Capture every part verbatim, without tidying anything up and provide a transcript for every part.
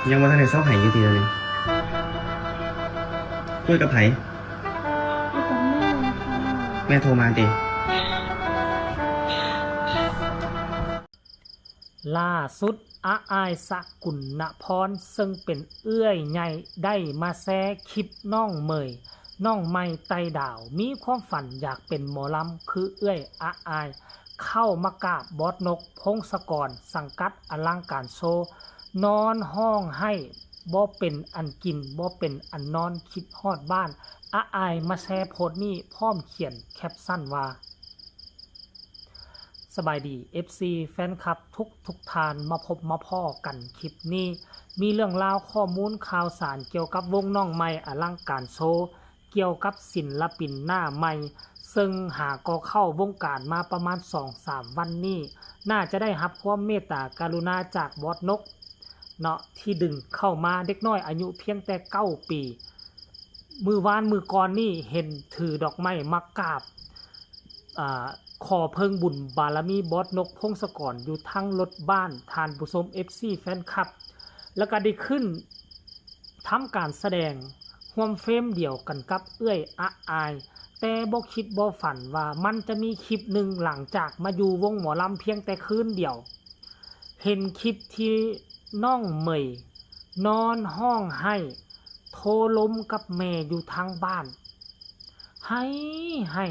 ยังบ่ทันได้เซาไห้อยู่ติเดี๋ยวนี้ คุยกับไผ คุยกับแม่ค่ะ แม่โทรมาติ ล่าสุด อาอ้ายสกุณณพร ซึ่งเป็นเอื้อยใหญ่ ได้มาแชร์คลิปน้องเมย น้องใหม่ไต่ดาว มีความฝันอยากเป็นหมอลำคือเอื้อยอาอ้าย เข้ามากราบบอสนก พงศกร สังกัดอลังการโชว์ นอนฮ้องไห้ บ่เป็นอันกิน บ่เป็นอันนอน คิดฮอดบ้าน อาอ้ายมาแชร์โพสต์นี้ พร้อมเขียนแคปชั่นว่า สบายดี เอฟซี แฟนคลับทุกทุกท่าน มาพบมาพ้อกันคลิปนี้ มีเรื่องราวข้อมูลข่าวสารเกี่ยวกับวงน้องใหม่อลังการโชว์ เกี่ยวกับศิลปินหน้าใหม่ ซึ่งหาก็เข้าวงการมาประมาณสองสามวันนี้ น่าจะได้รับความเมตตากรุณาจากบอสนก เนาะ ที่ดึงเข้ามา เด็กน้อยอายุเพียงแต่เก้าปี มื้อวานมื้อก่อนนี่เห็นถือดอกไม้มากราบ อ่า ขอเพิ่งบุญบารมีบอสนก พงศกร อยู่ทั้งรถบ้าน ท่านผู้ชม เอฟซี แฟนคลับ แล้วก็ได้ขึ้นทำการแสดงร่วมเฟรมเดียวกันกับเอื้อยอาอ้าย แต่บ่คิดบ่ฝันว่ามันจะมีคลิปหนึ่ง หลังจากมาอยู่วงหมอลำเพียงแต่คืนเดียว เห็นคลิปที่น้องเมยนอนฮ้องไห้ โทรลมกับแม่อยู่ทางบ้าน ไห้ ไห้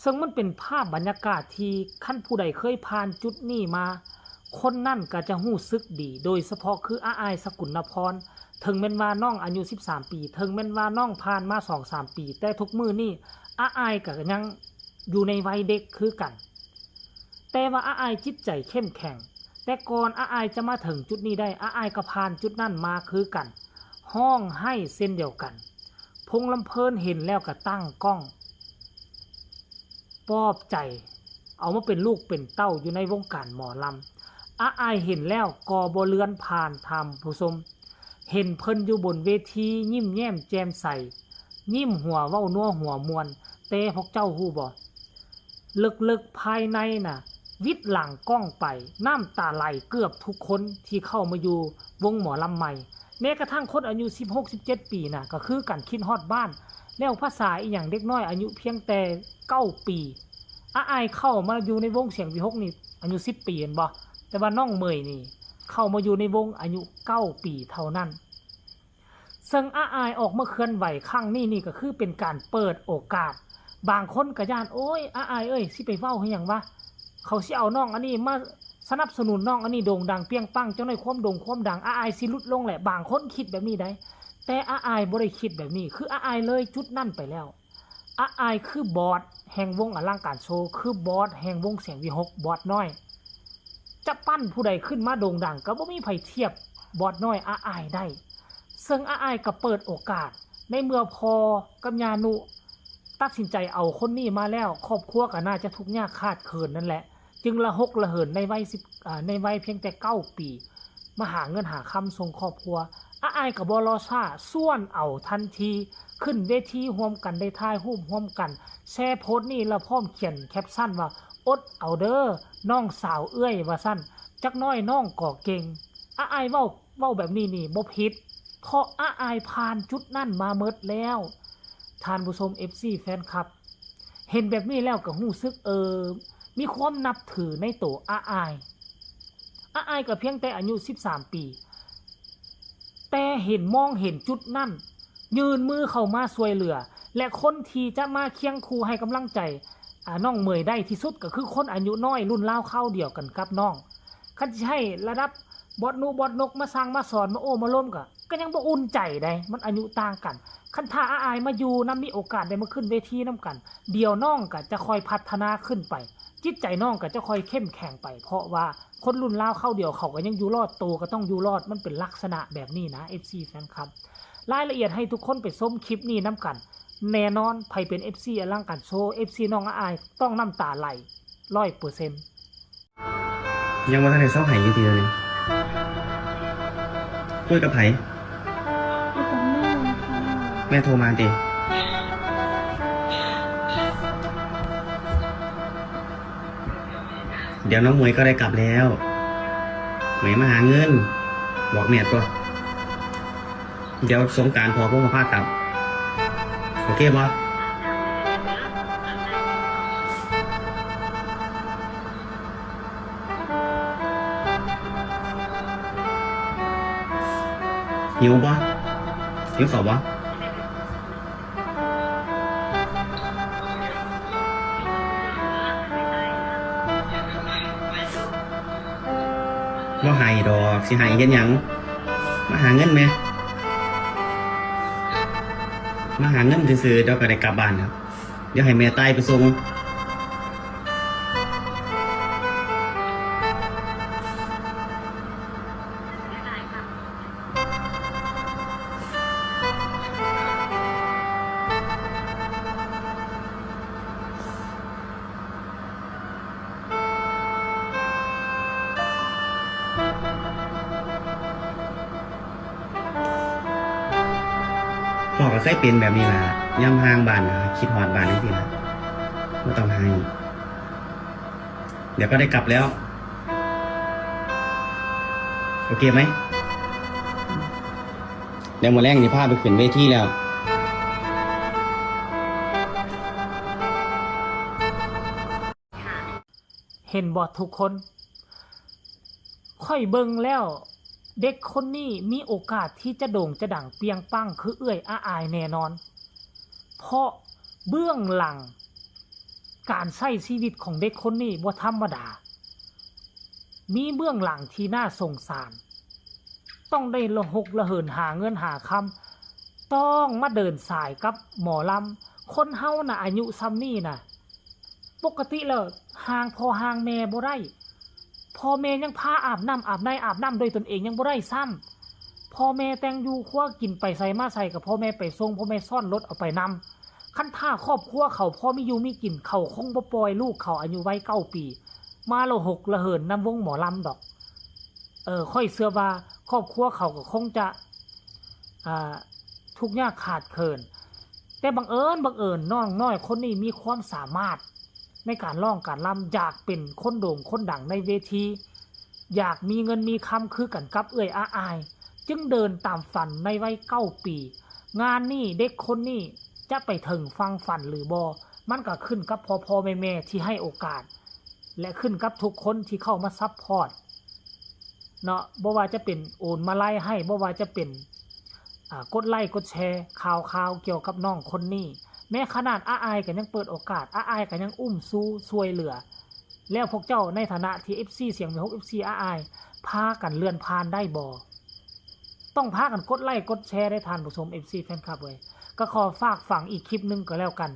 ซึ่งมันเป็นภาพบรรยากาศที่คันผู้ใดเคยผ่านจุดนี้มา คนนั้นก็จะรู้สึกดี โดยเฉพาะคืออาอ้ายสกุณณพร ถึงแม่นว่าน้องอายุสิบสามปี ถึงแม่นว่าน้องผ่านมาสองสามปี แต่ทุกมื้อนี้อาอ้ายก็ยังอยู่ในวัยเด็กคือกัน แต่ว่าอาอ้ายจิตใจเข้มแข็ง แต่ก่อนอาอ้ายจะมาถึงจุดนี้ได้ อาอ้ายก็ผ่านจุดนั้นมาคือกัน ฮ้องไห้เช่นเดียวกัน พงษ์ลำเพลินเห็นแล้วก็ตั้งกล้อง ปลอบใจ เอามาเป็นลูกเป็นเต้าอยู่ในวงการหมอลำ อาอ้ายเห็นแล้วก็บ่เลือนผ่าน ท่านผู้ชม เห็นเพิ่นอยู่บนเวทียิ้มแย้มแจ่มใส ยิ้มหัวเว้านัวหัวม่วน แต่พวกเจ้าฮู้บ่ ลึกๆภายในน่ะ หวิดหลังกล้องไป น้ำตาไหลเกือบทุกคนที่เข้ามาอยู่วงหมอลำใหม่ แม้กระทั่งคนอายุสิบหก สิบเจ็ดปีน่ะ ก็คือกัน คิดฮอดบ้าน แล้วภาษาอีหยังเด็กน้อยอายุเพียงแต่เก้าปี อาอ้ายเข้ามาอยู่ในวงเสียงวีหกนี่อายุสิบปีแม่นบ่ แต่ว่าน้องเมยนี่เข้ามาอยู่ในวงอายุเก้าปีเท่านั้น ซึ่งอาอ้ายออกมาเคลื่อนไหวครั้งนี้นี่ก็คือเป็นการเปิดโอกาส บางคนก็ย้าน โอ้ย อาอ้ายเอ้ย สิไปเว้าอิหยังวะ เขาสิเอาน้องอันนี้มาสนับสนุนน้องอันนี้โด่งดังเปรี้ยงปัง จักหน่อยความโด่งความดังอาอ้ายสิหลุดลงแหละ บางคนคิดแบบนี้ได แต่อาอ้ายบ่ได้คิดแบบนี้ คืออาอ้ายเลยจุดนั้นไปแล้ว อาอ้ายคือบอสแห่งวงอลังการโชว์ คือบอสแห่งวงเสียงวีหก บอสน้อย จะปั้นผู้ใดขึ้นมาโด่งดังก็บ่มีไผเทียบบอสน้อยอาอ้ายได้ ซึ่งอาอ้ายก็เปิดโอกาส ในเมื่อพ่อกับย่านุตัดสินใจเอาคนนี้มาแล้ว ครอบครัวก็น่าจะทุกข์ยากขาดเขินนั่นแหละ จึงระหกระเหินในวัยสิบ อ่า ในวัยเพียงแต่เก้าปี มาหาเงินหาคำส่งครอบครัว อาอ้ายก็บ่รอช้า ชวนเอาทันที ขึ้นเวทีร่วมกัน ได้ถ่ายรูปร่วมกัน แชร์โพสต์นี้แล้วพร้อมเขียนแคปชั่นว่า อดเอาเด้อ น้องสาวเอื้อย ว่าซั่น จักหน่อยน้องก็เก่ง อาอ้ายเว้า เว้าแบบนี้นี่บ่ผิด เพราะอาอ้ายผ่านจุดนั้นมาหมดแล้ว ท่านผู้ชม เอฟซี แฟนคลับ เห็นแบบนี้แล้วก็รู้สึก เออ มีความนับถือในตัวอาอ้าย อาอ้ายก็เพียงแต่อายุสิบสามปี แต่เห็น มองเห็นจุดนั้น ยื่นมือเข้ามาช่วยเหลือ และคนที่จะมาเคียงคู่ให้กำลังใจ อ่า น้องเมยได้ที่สุดก็คือคนอายุน้อยรุ่นราวคราวเดียวกันกับน้อง คันสิให้ระดับบอสนุ บอสนกมาสั่งมาสอนมาโอ้มาล้มก็ ก็ยังบ่อุ่นใจได มันอายุต่างกัน คันถ้าอาอ้ายมาอยู่นำ มีโอกาสได้มาขึ้นเวทีนำกัน เดี๋ยวน้องก็จะค่อยพัฒนาขึ้นไป จิตใจน้องก็จะค่อยเข้มแข็งไป เพราะว่าคนรุ่นราวคราวเดียวเขาก็ยังอยู่รอด โตก็ต้องอยู่รอด มันเป็นลักษณะแบบนี้นะ เอฟซี แฟนคลับ รายละเอียดให้ทุกคนไปชมคลิปนี้นำกัน แน่นอน ไผเป็น เอฟซี อลังการโชว์ เอฟซี น้องอาอ้ายต้องน้ำตาไหล ร้อยเปอร์เซ็นต์ ยังบ่ทันได้เซาไห้อยู่ติเดี๋ยวนี้ คุยกับไผ คุยกับแม่ค่ะ แม่โทรมาติ เดี๋ยวน้องเมยก็ได้กลับแล้ว เมยมาหาเงิน บอกแม่ตัว เดี๋ยวสงกรานต์พ่อผมก็พากลับ โอเคบ่ หิวบ่ หิวข้าวบ่ บ่ให้ดอก สิให้เฮ็ดหยัง มาหาเงินแหม มาหาเงินซื่อๆ เดี๋ยวก็ได้กลับบ้านแล้ว เดี๋ยวให้แม่ตายไปส่ง พ่อก็เคยเป็นแบบนี้ล่ะ ยามห่างบ้านน่ะ คิดฮอดบ้านจั่งซี้ล่ะ บ่ต้องให้ เดี๋ยวก็ได้กลับแล้ว โอเคไหม เดี๋ยวมื้อแลงสิพาไปขึ้นเวทีแล้ว เห็นบ่ทุกคน ข้อยเบิ่งแล้ว เด็กคนนี้มีโอกาสที่จะโด่งจะดังเปรียงปังคือเอื้อยอาอายแน่นอน เพราะเบื้องหลังการใช้ชีวิตของเด็กคนนี้บ่ธรรมดา มีเบื้องหลังที่น่าสงสาร ต้องได้ระหกระเหินหาเงินหาคำ ต้องมาเดินสายกับหมอลำ คนเฮาน่ะอายุส่ำนี้น่ะ ปกติแล้วห่างพ่อห่างแม่บ่ได้ พ่อแม่ยังพาอาบน้ำอาบในอาบน้ำด้วยตนเองยังบ่ได้ซ้ำ พ่อแม่แต่งอยู่ครัวกินไปไสมาไสก็พ่อแม่ไปส่ง พ่อแม่ซ้อนรถเอาไปนำ คันถ้าครอบครัวเขาพอมีอยู่มีกิน เขาคงบ่ปล่อยลูกเขาอายุวัยเก้าปี มาระหกระเหินนำวงหมอลำดอก เออ ข้อยเชื่อว่าครอบครัวเขาก็คงจะ อ่า ทุกข์ยากขาดเขิน แต่บังเอิญ บังเอิญน้องน้อยคนนี้มีความสามารถในการร้องการรำ อยากเป็นคนโด่งคนดังในเวที อยากมีเงินมีคำคือกันกับเอื้อยอาอาย จึงเดินตามฝันในวัยเก้าปี งานนี้เด็กคนนี้จะไปถึงฝั่งฝันหรือบ่ มันก็ขึ้นกับพ่อพ่อแม่แม่ที่ให้โอกาส และขึ้นกับทุกคนที่เข้ามาซัพพอร์ต เนาะ บ่ว่าจะเป็นโอนมาลัยให้ บ่ว่าจะเป็น อ่า กดไลค์กดแชร์ข่าวข่าวเกี่ยวกับน้องคนนี้ แม้ขนาดอาอายก็ยังเปิดโอกาส อาอายก็ยังอุ้มชูช่วยเหลือ แล้วพวกเจ้าในฐานะที่ เอฟซี เสียงวิหก เอฟซี อาอาย พากันเลื่อนผ่านได้บ่ ต้องพากันกดไลค์กดแชร์ได้ท่านผู้ชม เอฟซี แฟนคลับเว้ย ก็ขอฝากฝังอีกคลิปหนึ่งก็แล้วกัน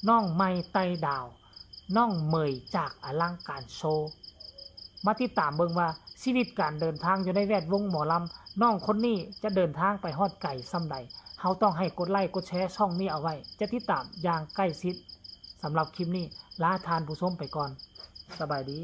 น้องใหม่ไต่ดาว น้องเหมยจากอลังการโชว์ มาติดตามเบิ่งว่าชีวิตการเดินทางอยู่ในแวดวงหมอลำ น้องคนนี้จะเดินทางไปฮอดไกลส่ำใด เฮาต้องให้กดไลค์กดแชร์ช่องนี้เอาไว้ จะติดตามอย่างใกล้ชิด สำหรับคลิปนี้ลาท่านผู้ชมไปก่อน สบายดี